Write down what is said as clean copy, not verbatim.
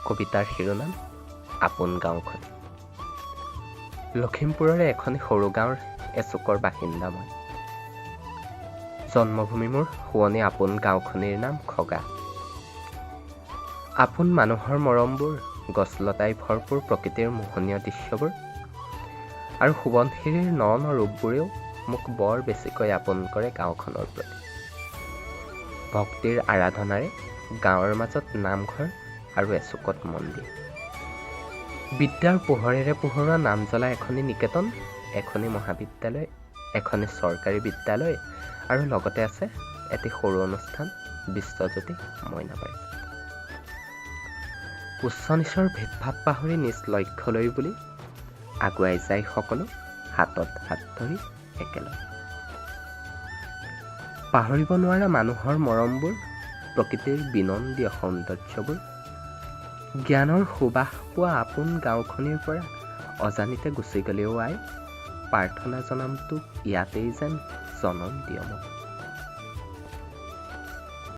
কবিতাৰ শিৰোনাম আপোন গাঁওখন। লখিমপুৰৰে এখনি সৰু গাঁৱৰ এচুকৰ বাসিন্দা মই। জন্মভূমি মোৰ শুৱনি আপোন গাঁওখনিৰ নাম খগা। আপোন মানুহৰ মৰমবোৰ, গছ-লতাই ভৰপূৰ প্ৰকৃতিৰ মোহনীয় দৃশ্যবোৰ আৰু সোৱণশিৰিৰ ন ন ৰূপবোৰেও মোক বৰ বেছিকৈ আপোন কৰে গাঁওখনৰ প্ৰতি। ভক্তিৰ আৰাধনাৰে গাঁৱৰ মাজত নামঘৰ আৰু এচুকত মন্দিৰ। বিদ্যাৰ পোহৰেৰে পোহৰোৱা নামজ্বলা এখনি নিকেতন, এখনি মহাবিদ্যালয়, এখনি চৰকাৰী বিদ্যালয় আৰু লগতে আছে এটি সৰু অনুষ্ঠান বিশ্বজ্যোতি মইনা পাৰিজাত। উচ্চ নীচৰ ভেদভাৱ পাহৰি নিজ লক্ষ্যলৈ বুলি আগুৱাই যায় সকলো হাতত হাত ধৰি একেলগে। পাহৰিব নোৱাৰা মানুহৰ মৰমবোৰ, প্ৰকৃতিৰ বিনন্দীয় সৌন্দৰ্যবোৰ, জ্ঞানৰ সুবাস পোৱা আপোন গাঁওখনিৰ পৰা অজানিতে গুচি গ'লেও আই প্ৰাৰ্থনা জনাম তোক ইয়াতেই যেন জনম দিয় মোক।